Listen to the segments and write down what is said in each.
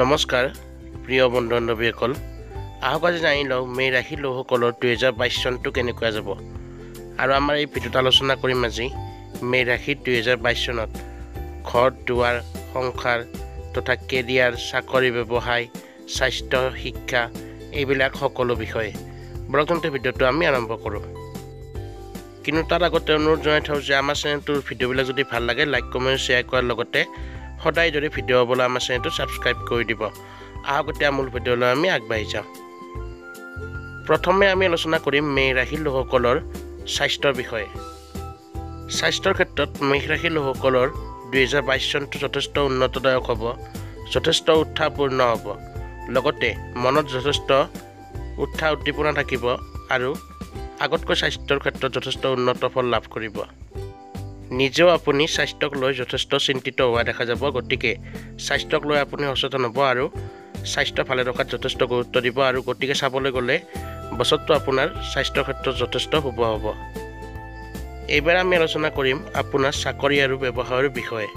নমস্কাৰ প্ৰিয় বন্ধু বান্ধৱীসকল, আহক আজি জানি লওঁ মেষ ৰাশিৰ লোকসকলৰ 2022 চনটো কেনেকুৱা যাব। আৰু আমাৰ এই ভিডিঅ'ত আলোচনা কৰিম আজি মেষ ৰাশিৰ 2022 চনত ঘৰ দুৱাৰ, সংসাৰ তথা কেৰিয়াৰ, চাকৰি, ব্যৱসায়, স্বাস্থ্য, শিক্ষা এইবিলাক সকলো বিষয়ে। বলক তেন্তে ভিডিঅ'টো আমি আৰম্ভ কৰোঁ। কিন্তু তাৰ আগতে অনুৰোধ জনাই থওঁ যে আমাৰ চেনেলটোৰ ভিডিঅ'বিলাক যদি ভাল লাগে লাইক, কমেণ্ট, শ্বেয়াৰ কৰাৰ লগতে সদায় যদি ভিডিঅ' পাবলৈ আমাৰ চেনেলটো ছাবস্ক্ৰাইব কৰি দিব। আহক এতিয়া মূল ভিডিঅ'লৈ আমি আগবাঢ়ি যাওঁ। প্ৰথমে আমি আলোচনা কৰিম মেষ ৰাশিৰ লোকসকলৰ স্বাস্থ্যৰ বিষয়ে। স্বাস্থ্যৰ ক্ষেত্ৰত মেষ ৰাশিৰ লোকসকলৰ 2022 চনটো যথেষ্ট উন্নতদায়ক হ'ব, যথেষ্ট উৎসাহপূৰ্ণ হ'ব, লগতে মনত যথেষ্ট উৎসাহ উদ্দীপনা থাকিব আৰু আগতকৈ স্বাস্থ্যৰ ক্ষেত্ৰত যথেষ্ট উন্নত ফল লাভ কৰিব। নিজেও আপুনি স্বাস্থ্যক লৈ যথেষ্ট চিন্তিত হোৱা দেখা যাব, গতিকে স্বাস্থ্যক লৈ আপুনি সচেতন হ'ব আৰু স্বাস্থ্য ভালে ৰখাত যথেষ্ট গুৰুত্ব দিব। আৰু গতিকে চাবলৈ গ'লে বছৰটো আপোনাৰ স্বাস্থ্যৰ ক্ষেত্ৰত যথেষ্ট শুভ হ'ব। এইবাৰ আমি আলোচনা কৰিম আপোনাৰ চাকৰি আৰু ব্যৱসায়ৰ বিষয়ে।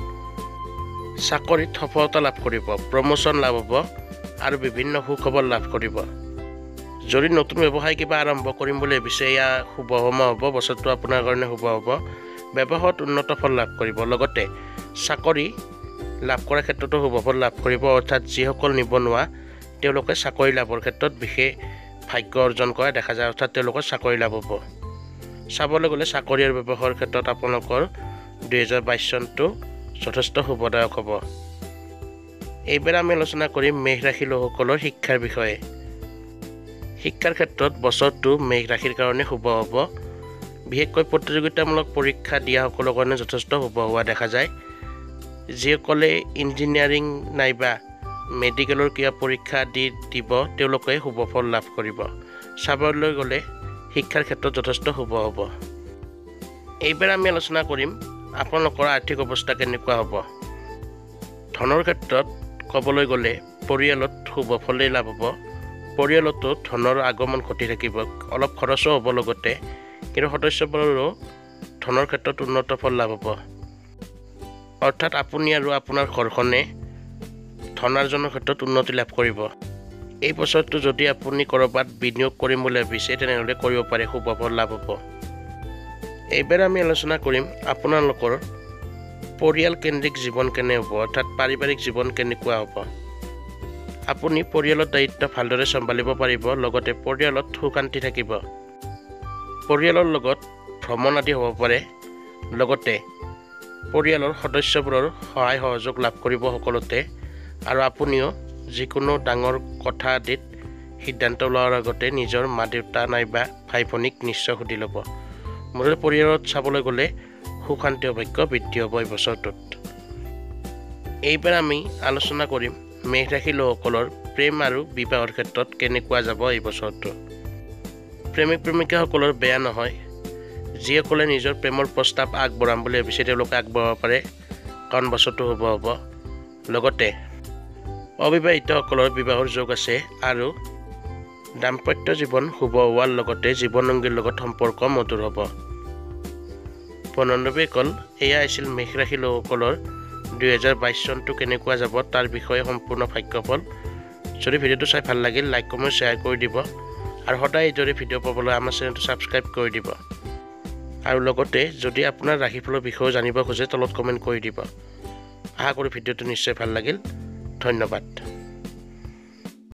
চাকৰিত সফলতা লাভ কৰিব, প্ৰমোশ্যন লাভ হ'ব আৰু বিভিন্ন সুখবৰ লাভ কৰিব। যদি নতুন ব্যৱসায় কিবা আৰম্ভ কৰিম বুলি ভাবিছে, এয়া শুভ সময় হ'ব, বছৰটো আপোনাৰ কাৰণে শুভ হ'ব। ব্যৱসায়ত উন্নত ফল লাভ কৰিব, লগতে চাকৰি লাভ কৰাৰ ক্ষেত্ৰতো শুভ ফল লাভ কৰিব। অৰ্থাৎ যিসকল নিবনুৱা তেওঁলোকে চাকৰি লাভৰ ক্ষেত্ৰত বিশেষ ভাগ্য অৰ্জন কৰা দেখা যায়, অৰ্থাৎ তেওঁলোকৰ চাকৰি লাভ হ'ব। চাবলৈ গ'লে চাকৰি আৰু ব্যৱসায়ৰ ক্ষেত্ৰত আপোনালোকৰ 2022 চনটো যথেষ্ট শুভদায়ক হ'ব। এইবাৰ আমি আলোচনা কৰিম মেষ ৰাশিৰ লোকসকলৰ শিক্ষাৰ বিষয়ে। শিক্ষাৰ ক্ষেত্ৰত বছৰটো মেষ ৰাশিৰ কাৰণে শুভ হ'ব। বিশেষকৈ প্ৰতিযোগিতামূলক পৰীক্ষা দিয়াসকলৰ কাৰণে যথেষ্ট শুভ হোৱা দেখা যায়। যিসকলে ইঞ্জিনিয়াৰিং নাইবা মেডিকেলৰ কিবা পৰীক্ষা দি দিব তেওঁলোকে শুভ ফল লাভ কৰিব। চাবলৈ গ'লে শিক্ষাৰ ক্ষেত্ৰত যথেষ্ট শুভ হ'ব। এইবাৰ আমি আলোচনা কৰিম আপোনালোকৰ আৰ্থিক অৱস্থা কেনেকুৱা হ'ব। ধনৰ ক্ষেত্ৰত ক'বলৈ গ'লে পৰিয়ালত শুভ ফলেই লাভ হ'ব। পৰিয়ালতো ধনৰ আগমন ঘটি থাকিব, অলপ খৰচো হ'ব লগতে, কিন্তু সদস্যবোৰৰো ধনৰ ক্ষেত্ৰত উন্নত ফল লাভ হ'ব। অৰ্থাৎ আপুনি আৰু আপোনাৰ ঘৰখনে ধনাৰ্জনৰ ক্ষেত্ৰত উন্নতি লাভ কৰিব। এই বছৰটো যদি আপুনি ক'ৰবাত বিনিয়োগ কৰিম বুলি ভাবিছে তেনেহ'লে কৰিব পাৰে, শুভ ফল লাভ হ'ব। এইবাৰ আমি আলোচনা কৰিম আপোনালোকৰ পৰিয়াল কেন্দ্ৰিক জীৱন কেনে হ'ব, অৰ্থাৎ পাৰিবাৰিক জীৱন কেনেকুৱা হ'ব। আপুনি পৰিয়ালৰ দায়িত্ব ভালদৰে চম্ভালিব পাৰিব, লগতে পৰিয়ালত সুখ শান্তি থাকিব। পৰিয়ালৰ লগত ভ্ৰমণ আদি হ'ব পাৰে, লগতে পৰিয়ালৰ সদস্যবোৰৰ সহায় সহযোগ লাভ কৰিব সকলোতে। আৰু আপুনিও যিকোনো ডাঙৰ কথা আদিত সিদ্ধান্ত লোৱাৰ আগতে নিজৰ মা দেউতা নাইবা ভাই ভনীক নিশ্চয় সুধি ল'ব। মুঠতে পৰিয়ালত চাবলৈ গ'লে সুখ শান্তি সৌভাগ্য বৃদ্ধি হ'ব এই বছৰটোত। এইবাৰ আমি আলোচনা কৰিম মেষ ৰাশিৰ লোকসকলৰ প্ৰেম আৰু বিবাহৰ ক্ষেত্ৰত কেনেকুৱা যাব এই বছৰটো। প্ৰেমিক প্ৰেমিকাসকলৰ বেয়া নহয়, যিসকলে নিজৰ প্ৰেমৰ প্ৰস্তাৱ আগবঢ়াম বুলি ভাবিছে তেওঁলোকে আগবঢ়াব পাৰে, কাৰণ বছৰটো শুভ হ'ব। লগতে অবিবাহিতসকলৰ বিবাহৰ যোগ আছে আৰু দাম্পত্য জীৱন শুভ হোৱাৰ লগতে জীৱনসংগীৰ লগত সম্পৰ্ক মধুৰ হ'ব। বন্ধুবান্ধৱীসকল, এয়া আছিল মেষ ৰাশিৰ লোকসকলৰ 2022 চনটো কেনেকুৱা যাব তাৰ বিষয়ে সম্পূৰ্ণ ভাগ্যফল। যদি ভিডিঅ'টো চাই ভাল লাগিল লাইক, কমেণ্ট, শ্বেয়াৰ কৰি দিব আৰু সদায় এইদৰে ভিডিঅ' পাবলৈ আমাৰ চেনেলটো ছাবস্ক্ৰাইব কৰি দিব। আৰু লগতে যদি আপোনাৰ ৰাশিফলৰ বিষয়েও জানিব খোজে তলত কমেণ্ট কৰি দিব। আশা কৰোঁ ভিডিঅ'টো নিশ্চয় ভাল লাগিল। ধন্যবাদ।